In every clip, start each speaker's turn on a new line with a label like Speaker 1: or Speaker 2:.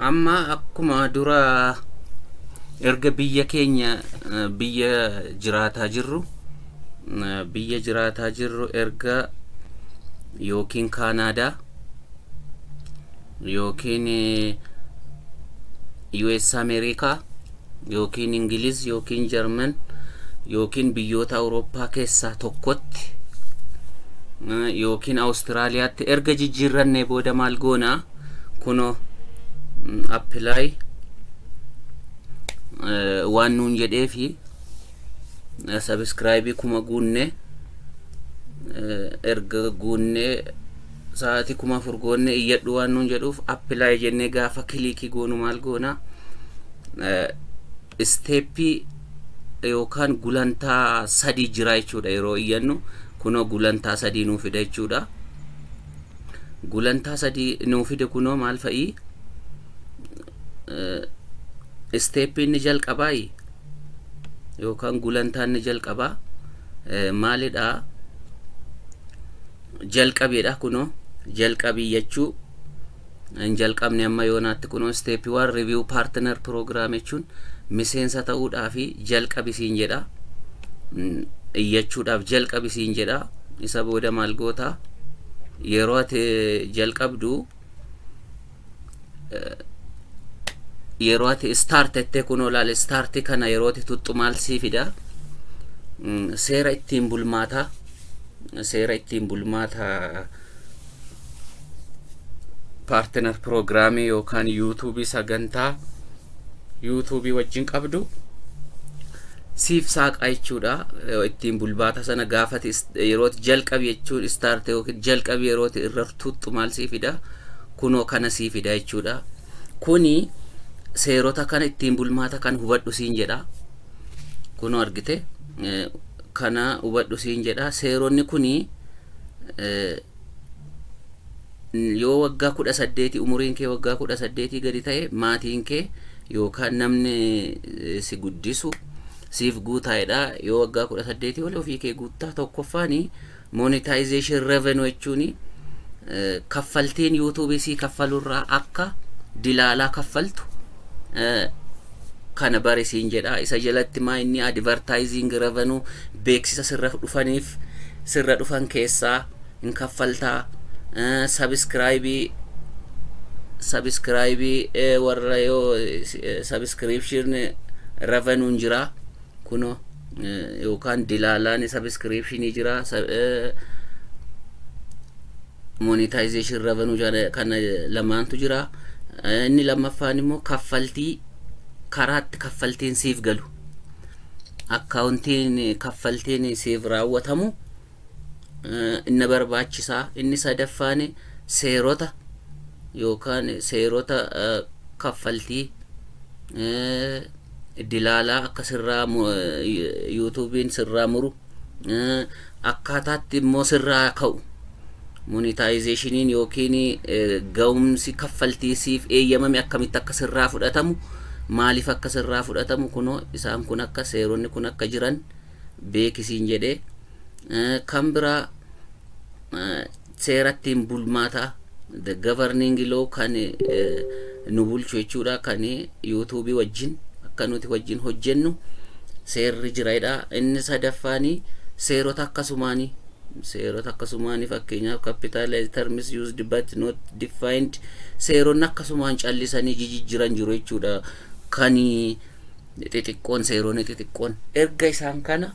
Speaker 1: Amma akkuma dura erga biyya keenya, biyya jiraataa jirru erga yookiin Kaanaadaa yookiin US Ameerikaa yookiin Ingiliz yookiin Jarman yookiin biyyoota Awurooppaa keessaa tokkotti yookiin Awustiraaliyaatti erga jijjiirrannee booda maal goonaa? Kunoo apply waan nuun jedhee fi subscribe 1000 guunne, erga guunnee sa'aatii 4000 goonne iyyadhu waan nuun jedhuuf, apply jennee gaafa click goonu maal goona? Step yookaan gulantaa sadii jira jechuudha. Yeroo iyyannu kunoo gulantaa sadii nuu fida jechuudha. Gulantaa sadii nuu fide. Kunoo maal fa'ii? Step inni jalqabaa yookaan gulantaa inni jalqabaa maalidha? Jalqabeedha. Kunoo jalqabii jechuu hin jalqabne amma yoonaatti. Kunoo step one, review partner program jechuun miseensa ta'uudhaafi jalqabisiin jedha, iyyachuudhaaf jalqabisiin jedha. Isa booda maal goota? Yeroo ati jalqabdu, yeroo ati start jettee, kunoo laal, start kana yeroo ati tuttu maal sii fida? Seera ittiin bulmaataa, seera ittiin bulmaataa partner program yookaan YouTube, sagantaa YouTube wajjin qabdu siif saaqaa jechuudha. Ittiin bulmaata sana gaafati yeroo jalqabi jechuun start yookiin jalqabi yeroo irra tuttu maal sii fida? Kunoo kana sii fida jechuudha. Kuni seerota kana, ittiin bulmaata kan hubadhu siin jedha. Kunoo argite, kana hubadhu siin jedha. Seeronni kuni yoo waggaa 18, umuriin kee waggaa 18 gadi ta'e, maatiin kee yookaan namni si guddisu siif guutaa'edha. Yoo waggaa 18 oli, ofii kee guuttaa. Tokkoffaani monetization revenue jechuun kaffaltiin YouTube sii kaffalurraa akka dilaalaa kaffaltu kana barisiin jedha. Isa jalatti maa inni advertising revenue, beeksisa sirra dhufaniif, sirra dhufan keessaa hin kaffaltaa. Subscribe warra yoo subscription revenue jira, kuno yookaan dilaalaan subscription jira. Monetization revenue kana lamaantu jira. Inni lammaffaan immoo kaffaltii, karaatti kaffaltiin siif galu, akkaawuntiin kaffaltiin siif raawwatamu inni barbaachisaa. Inni sadaffaan seerota yookaan seerota kaffaltii dilaalaa akka sirraa YouTubeiin sirraa muru, akkaataatti immoo sirraa ka'u monetizationiin yookiin ga'umsi kaffaltii siif eeyyamame akkamitti akka sirraa fudhatamu, maaliif akka sirraa fudhatamu, kunoo isaan kun akka seeronni kun akka jiran beekisiin jedhee. Kan biraa seerattiin bulmaataa, the governing law, kan nu bulchu jechuudha, kan YouTube wajjin akka nuti wajjin hojjennu seerri jiraidha. Inni sadaffaani seerota akkasumaanii, seerota akkasumaanii, fakkeenyaaf capitalized terms used but not defined, seeronni akkasumaan callisanii jijjiiran jiru jechuudha, kan xixiqqoon, seeronni xixiqqoon. Erga isaan kana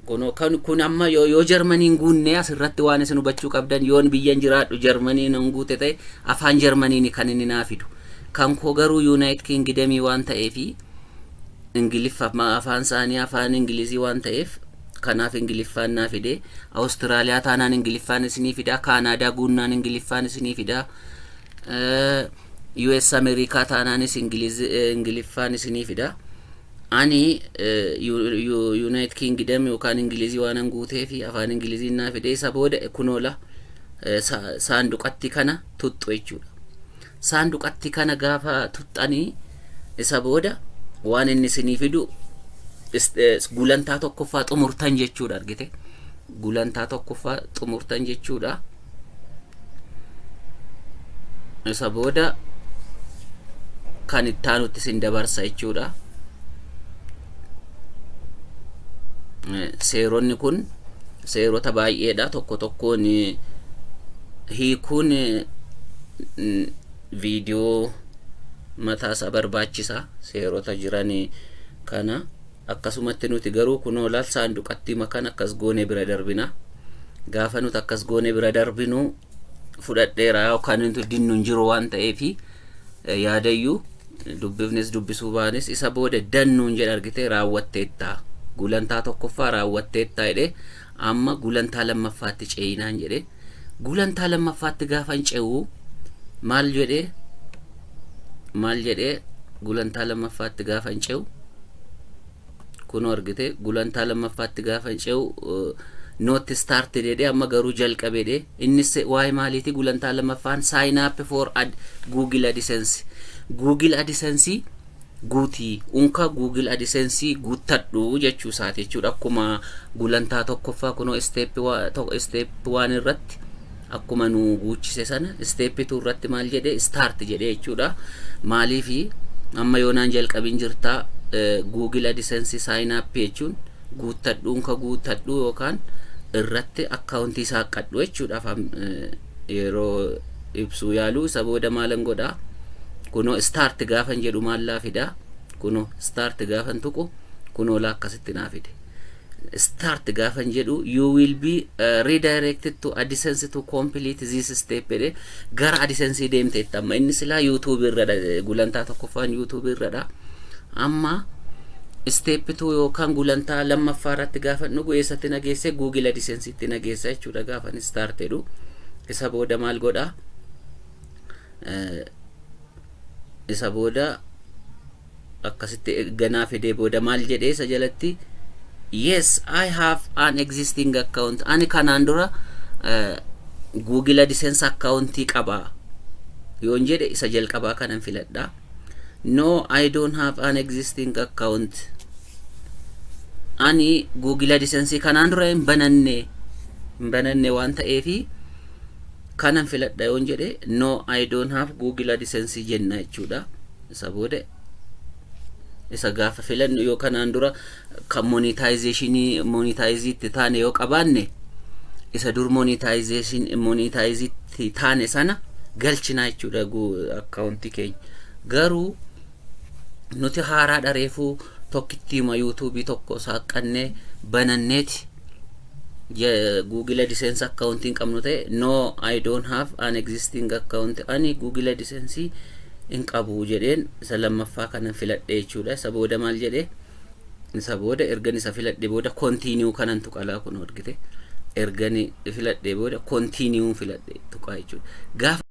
Speaker 1: kunoo kan kun amma yoo Jarmaniin guunnee, asirratti waan isin hubachuu qabdan, yoon biyyan jiraadhu Jarmaniin hin guute ta'e, afaan Jarmaniin kan inni naa fidu. Kan koo garuu United Kingdom waan ta'eefi Ingiliffa, afaan isaanii afaan Ingilizii waan ta'eef, kanaaf Ingiliffaan naa fide. Awustiraaliyaa taanaan Ingiliffaan isinii fida, Kaanaadaa guunnaan Ingiliffaan isinii fida, US Ameerikaa taanaanis Ingiliffaan isinii fida. Ani United Kingdom yookaan Ingilizii waan guutee fi afaan Ingilizii naa fide. Isa booda kunoola saanduqatti kana tuxxu jechuudha. Saanduqatti kana gaafa tuxxanii, isa booda waan inni isinii fidu gulantaa tokkoffaa xumurtan jechuudha. Argite, gulantaa tokkoffaa xumurtan jechuudha. Isa booda Kan ittaanutti sin dabarsa jechuudha. Seeronni kun seerota baay'eedha. Tokko tokkoon hiikuun viidiyoo mataa isaa barbaachisa, seerota jiran kana. Akkasumatti nuti garuu kunoo laal, saanduqatti makan akkas goone bira darbina. Gaafa nuti akkas goone bira darbinu, fudhadheera yookaan nuti dinnu hin jiru waan ta'eefi, yaadayyuu dubbifnis dubbisuu baanis, isa booda dannuun jedha. Argite, raawwatteettaa, gulantaa tokkoffaa raawwatteettaa jedhe. Amma gulantaa lammaffaatti ceeyinaan jedhe. Gulantaa lammaffaatti gaafa hin ce'u maal jedhe? Maal jedhe? Gulantaa lammaffaatti gaafa hin ce'u, kunoo argite, gulantaa lammaffaatti gaafa hin ce'u "not start" jedhe. Amma garuu jalqabe. Innis waa'ee maaliiti? Gulantaa lammaffaan sign up for Google AdSense. Google AdSense guutii, unka Google AdSense guuttadhu jechuu isaati jechuudha. Akkuma gulantaa tokkoffaa kunoo step waan irratti akkuma nu guuchise sana, step 2 irratti maal jedhe? Start jedhe jechuudha. Maaliifi amma yoonaan jalqabin jirtaa. Google AdSense sign up jechuun guuttadhu, unka guuttadhu yookaan irratti akkaawuntii saaqqadhu jechuudha afaan yeroo ibsuu yaalu. Isa booda maalan godhaa? Kunoo start gaafan jedhu maallaa fida? Kunoo start gaafan tuqu, kunoo laa, akkasitti naa fide. Start gaafan jedhu, "You will be redirected to AdSense to complete this step" jedhe. Gara AdSense deemteetta. Amma inni silaa YouTube irradha, gulantaa tokkoffaan YouTube irradha. Amma step 2 yookaan gulantaa lammaffaa irratti gaafa dhugu eessatti nageesse? Google AdSense itti nageessa jechuudha gaafan start jedhu. Isa booda maal godha? Isa booda akkasitti ganaa fidee booda maal jedhee isa jalatti? "Yes, I have an existing account." Ani kanaan dura Google AdSense accountii qaba yoon jedhe, isa jalqabaa kanan filadha. "No, I don't have an existing account." Ani Google AdSense kanaan dura hin bananne waan ta'eefi kanan filadha yoon jedhe, "No, I don't have Google AdSense" jenna jechuudha. Isa booda isa gaafa filannu, yoo kanaan dura kan monetizationii monetize taane yoo qabaanne, isa dur monetization monetize taane sana galchinaa jechuudha akkaawuntii keenya. Garuu nuti haaraa dhareefuu tokkittiima yuutuubii tokko saaqqannee bananneeti Google AdSense akkaawuntii hin qabnu ta'e, "No, I don't have an existing account." Ani Google AdSense hin qabu jedheen isa lammaffaa kanan filadhe jechuudha. Isa booda maal jedhe? Isa booda ergan isa filadhe booda continue kanan tuqalaa. Kun argite, ergan filadhe booda continue filadhe tuqaa jechuudha. Gaafa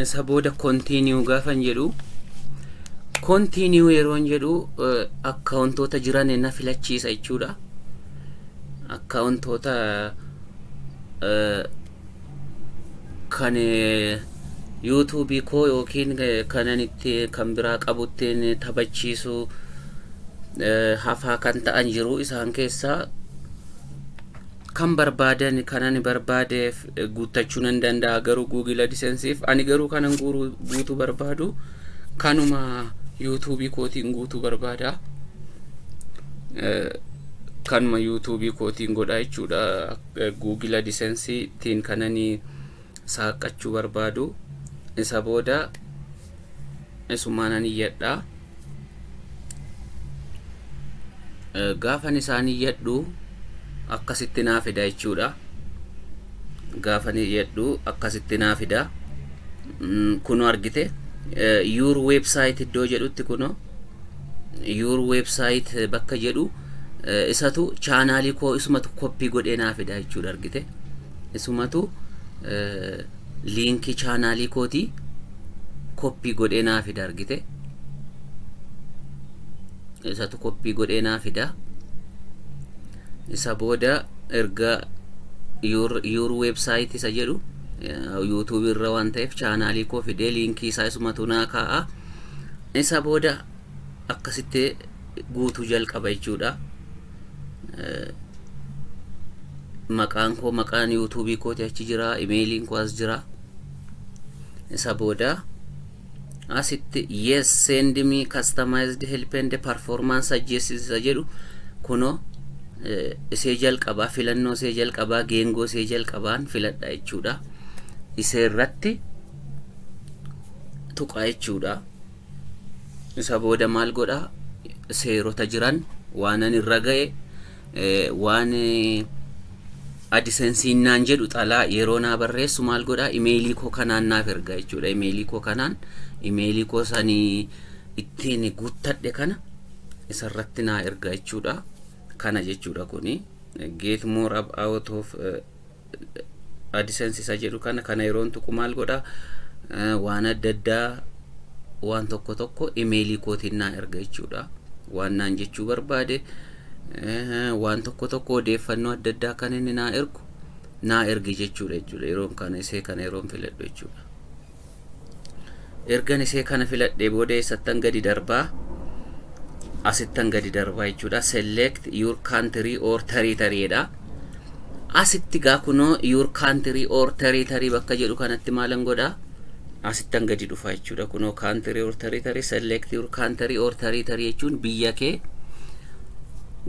Speaker 1: isa booda continue gaafan jedhu, continue yeroon jedhu, akkaawuntoota jiran na filachiisa jechuudha. Akkaawuntoota kan yuutuubii koo yookiin kanan itti kan biraa qabuttiin taphachiisu hafaa kan ta'an jiru. Isaan keessaa kan barbaadan kanan barbaadeef guuttachuu nan danda'a. Garuu Google AdSenseef ani garuu kanan guutuu barbaadu kanuma yuutuubii kootiin guutuu barbaada. Kanuma yuutuubii kootiin godha jechuudha. Google AdSense ittiin kanani saaqqachuu barbaadu. Isa booda isumaanan iyyadha. Gaafan isaan iyyadhu akkasitti naa fida jechuudha. Gaafan iyyadhu akkasitti naa fida. Kunoo argite, "your website" iddoo jedhutti, kunoo "your website" bakka jedhu, isatu chaanaalii koo isumatu copy godhee naa fida jechuudha. Argite, isumatu liinkii chaanaalii kootii copy godhee naa fida. Argite, isatu copy godhee naa fida. Isa booda erga Your website isa jedhu, YouTube irra waan ta'eef chaanaalii koo fidee liinkii isaa isumatu naa kaa'a. Isa booda akkasitti guutuu jalqaba jechuudha. Maqaan koo, maqaan yuutuubii kooti achi jira, imeeliin koo as jira. Isa booda asitti "Yes, send me customized help and performance suggestions" isa jedhu, kunoo isee jalqabaa, filannoo isee jalqabaa, geengoo isee jalqabaan filadha jechuudha. Isee irratti tuqaa jechuudha. Isa booda maal godha? Seerota jiran, waan irra ga'e, waan AdSensiin naan jedhu, xalaa yeroo naa barreessu maal godha? Imeelii koo kanaan naaf erga jechuudha. Imeelii koo kanaan, imeelii koo sanii ittiin guuttadhe kana isarratti naa erga jechuudha. Kana jechuudha kuni "Get more out of AdSense" isa jedhu kana. Kana yeroon tuqu maal godha? Waan adda addaa, waan tokko tokko imeelii kootiin naa erga jechuudha. Waan naan jechuu barbaade, waan tokko tokko, odeeffannoo adda addaa kan inni naa ergu naa ergi jechuudha yeroon kana isee kana yeroon filadhu jechuudha. Ergan isee kana filadhee booda eessattan gadi darbaa? Asittan gadi darbaa jechuudha. "Select your country or territory" dha. Asitti gaa kunoo "Your country or territory" bakka jedhu kanatti maalan godhaa? Asittan gadi dhufa jechuudha. Kunoo country or territory, "Select your country or territory" jechuun biyya kee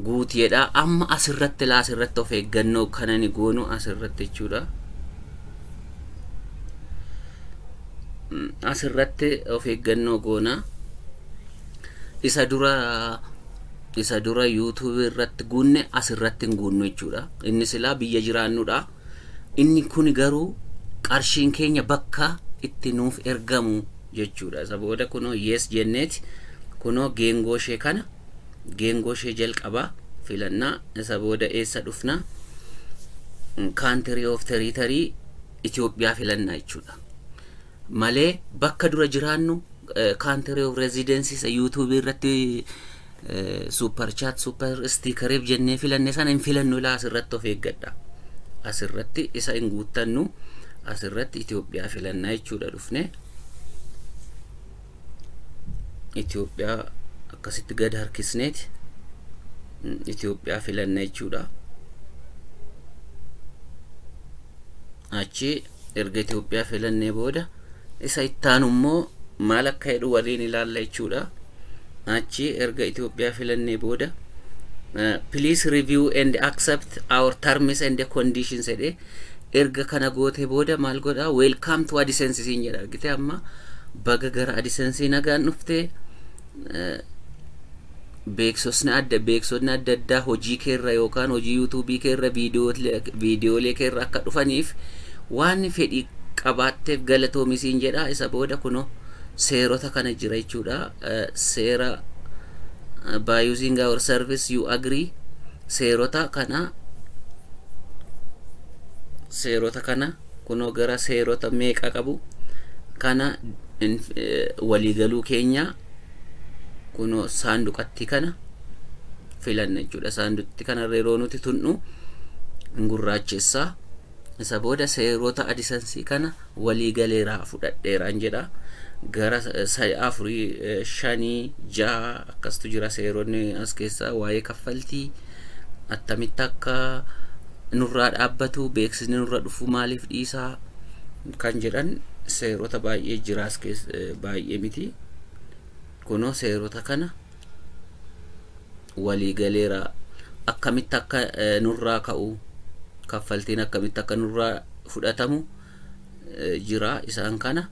Speaker 1: guutiidha. Amma asirratti laa, asirratti of eeggannoo kana ni goonu asirratti jechuudha. Asirratti of eeggannoo goona. Isa dura YouTube irratti guunne asirratti hin guunnu jechuudha. Inni silaa biyya jiraannudha. Inni kun garuu qarshiin keenya bakka itti nuuf ergamu jechuudha. Isa booda kunoo "Yes" jenneeti, kunoo geengoo ishee kana, geengoo ishee jalqabaa filannaa. Isa booda eessa dhufna? Country or territory Itoophiyaa filannaa jechuudha. Malee bakka dura jiraannu, country of residence isa YouTube irratti super chat, super stickeriif jennee filanne sana hin filannu. Ilaa, asirratti of eeggadha. Asirratti isa hin guuttannu. Asirratti Itoophiyaa filannaa jechuudha. Dhufne Itoophiyaa akkasitti gad harkisneeti Itoophiyaa filanna jechuudha. Achi erga Itoophiyaa filannee booda isa ittaanu immoo maal akka jedhu waliin ilaalla jechuudha. Achi erga Itoophiyaa filannee booda "Please review and accept our terms and conditions" jedhee, erga kana goote booda maal godha? "Welcome to AdSense" siin jedha. Argite, amma baga gara AdSense nagaan dhufte, beeksisni adda addaa hojii keerra yookaan hojii yuutuubii keerra, viidiyoolee keerra akka dhufaniif waan fedhii qabaatteef galatoomi siin jedha. Isa booda kunoo seerota kana jira jechuudha. Seera "By using our service you agree", seerota kana kunoo gara seerota meeqa qabu kana waliigaluu keenya kunoo saanduqatti kana filanna jechuudha. Saanduqatti kana yeroo nuti tunnu gurraachessaa. Isa booda seerota AdSensii kana waliigaleeraa fudhadheeraan jedha. Gara afurii, shanii, jaha akkastu jira seeronni as keessaa. Waa'ee kaffaltii attamitti akka nurraa dhaabbatu, beeksisni nurra dhufu maaliif dhiisaa kan jedhan seerota baay'ee jira as keessa, baay'ee miti. Kunoo seerota kana waliigaleera, akkamitti akka nurraa ka'u, kaffaltiin akkamitti akka nurraa fudhatamu jira. Isaan kana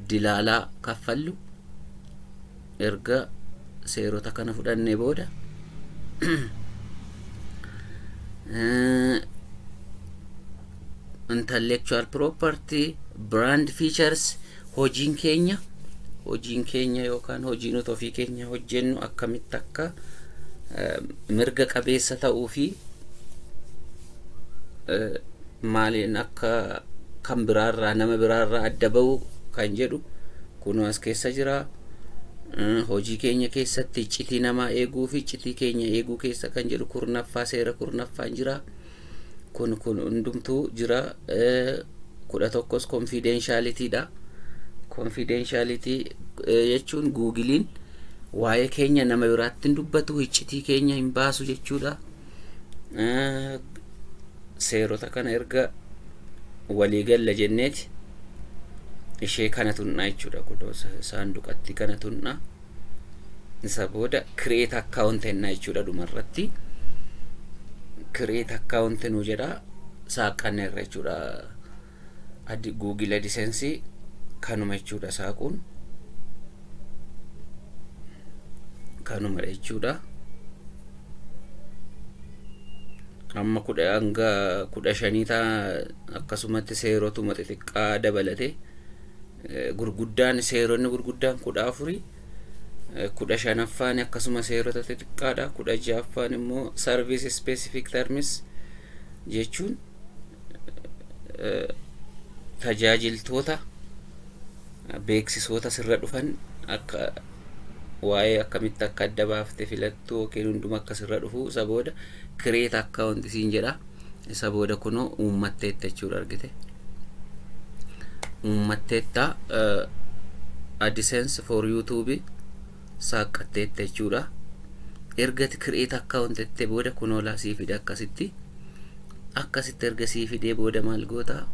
Speaker 1: dilaalaa kaffallu erga seerota kana fudhannee booda, intellectual property, brand features, hojiin keenya yookaan hojii nuti ofii keenya hojjennu akkamitti akka mirga qabeessa ta'uu fi maaliin akka kan biraarraa, nama biraarraa adda ba'u kan jedhu kunoo as keessa jira. Hojii keenya keessatti iccitii namaa eeguu fi iccitii keenya eeguu keessa kan jedhu 10ffaa, seera 10ffaan jira. Kun hundumtuu jira. 11s confidentialityidha. Confidentiality jechuun Googleiin waa'ee keenya nama biraatti hin dubbatu, iccitii keenya hin baasu jechuudha. Seerota kana erga walii galla jenneeti ishee kana tunnaa jechuudha. Kunoo saanduqatti kana tunnaa. Isa booda create account jennaa jechuudha. Dhumarratti create account nu jedha, saaqanneerra jechuudha. Adi Google AdSense kanuma jechuudha, saaquun kanuma jechuudha. Amma 10 hanga 15 ta'a. Akkasumatti seerotuma xixiqqaa dabalate gurguddaan, seeronni gurguddaan 14, 15ffaan akkasuma seerota xixiqqaadha. 16ffaan immoo service specific terms jechuun tajaajiltoota beeksisoota sirra dhufan akka waa'ee akkamitti akka adda baafte filattu yookiin hunduma akka sirra dhufu. Isa booda create account siin jedha. Isa booda kunoo uummatteetta jechuudha. Argite, uummatteetta, AdSense for YouTube saaqqatteetta jechuudha. Erga create account jettee booda kunoo laa sii fide akkasitti. Akkasitti erga sii fidee booda maal goota?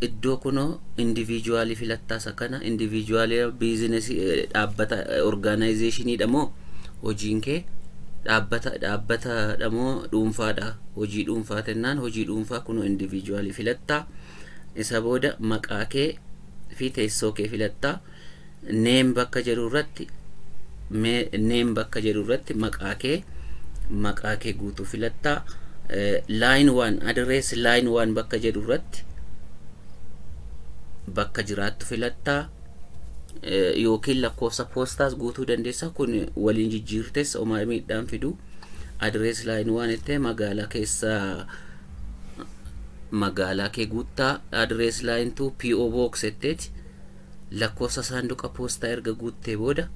Speaker 1: Iddoo kunoo individualii filattaa. Isa kana individualii, businessii, dhaabbata, organizationiidha moo hojiin kee, dhaabbatadha moo dhuunfaadha? Hojii dhuunfaa tennaan hojii dhuunfaa kunoo individualii filattaa. Isa booda maqaa kee fi teessoo kee filattaa. Name bakka jedhu irratti, name bakka jedhu irratti maqaa kee guutuu filattaa. Line one, address line one bakka jedhu irratti bakka jiraattu filattaa yookiin lakkoofsa poostaas guutuu dandeessa. Kun waliin jijjiirtes homaa miidhaan fidu. Address line one ittee magaalaa keessa magaalaa kee guuttaa. Address line two PO box jetteeti lakkoofsa saanduqa poostaa erga guuttee booda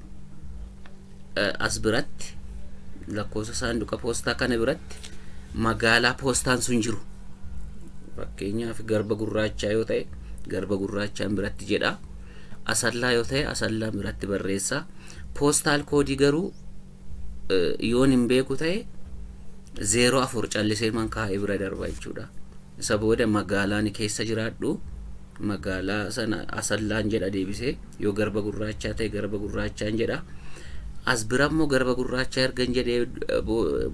Speaker 1: as biratti lakkoofsa saanduqa poostaa kana biratti magaalaa poostaan sun jiru, fakkeenyaaf Garba Gurraachaa yoo ta'e Garba Gurraachaan biratti jedha, Asallaa yoo ta'e Asallaan biratti barreessa. Postal codeii garuu yoon hin beeku ta'e 04 callisee man kaa'ee bira darba jechuudha. Isa booda magaalaan keessa jiraadhu magaalaa sana Asallaan jedha deebisee, yoo Garba Gurraachaa ta'e Garba Gurraachaan jedha. As bira immoo Garba Gurraachaa ergan jedhee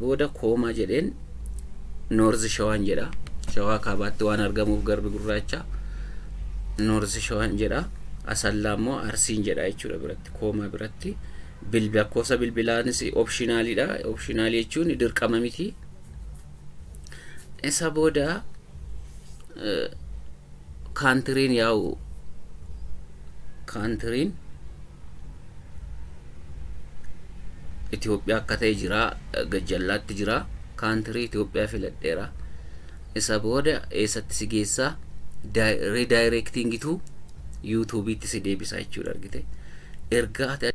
Speaker 1: booda comma jedheen North Shawaan jedha. Shawaa Kaabaatti waan argamuuf Garbi Gurraacha North Shawaan jedha. Asallaa immoo Arsiin jedha jechuudha biratti, comma biratti. Lakkoofsa bilbilaanis optionaliidha. Optionalii jechuun dirqama miti. Isa booda countryn yaa'u countryn Itoophiyaa akka ta'e jira, gajjallaatti jira. Country Itoophiyaa filadheera. Isa booda eessatti si geessaa? Redirectingitu YouTubeitti si deebisa jechuudha. Argite, erga ati